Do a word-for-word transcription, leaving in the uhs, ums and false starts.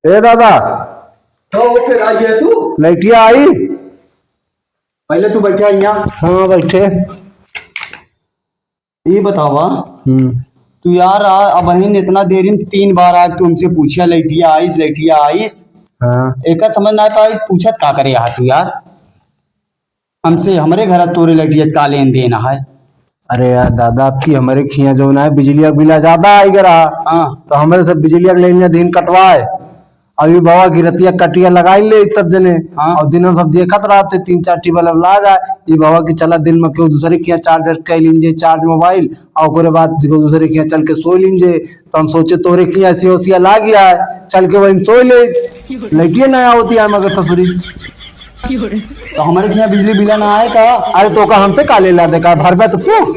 ए दादा। तो फिर आ गया तू? लइटिया आई? पहले तू बैठा यहाँ। हाँ, बैठे। ये बतावा, हम्म। तू यार, आ, अब बहिन इतना देर में तीन बार आज तू हमसे पूछा, "लइटिया आइस, लइटिया आइस?" हाँ। एकर समझ ना पाई, पूछत का करे यहाँ तू यार? हमसे, हमरे घर तोरे लइटिया का लेन देन है? अरे यार दादा, आपकी हमरे खिया जो ना है, बिजलिया का बिला ज्यादा आई गया रहा। हाँ। तो हमरे सब बिजलिया के लेन दिन कटवाए। अब ये बाबा की रतिया कटिया लगाई ले सब जने। हाँ। और दिन में सब देखत रहते, तीन चार टीबल अब लाग आए। ये बाबा की चला दिन में क्यों दूसरे के यहाँ चार्जर कर लीजिए, चार्ज मोबाइल, और ओकरे बाद क्यों दूसरे के यहाँ चल के सो लीजिए। तो हम सोचे तोरे के यहाँ सी ओसिया लाग गया है, चल के वहीं सो ले। लइटिया ना होती है मगर ससुरी। तो हमरे के यहाँ बिजली बिला ना आए का? अरे तो का हमसे का लेला दे का, भरबे तो तू।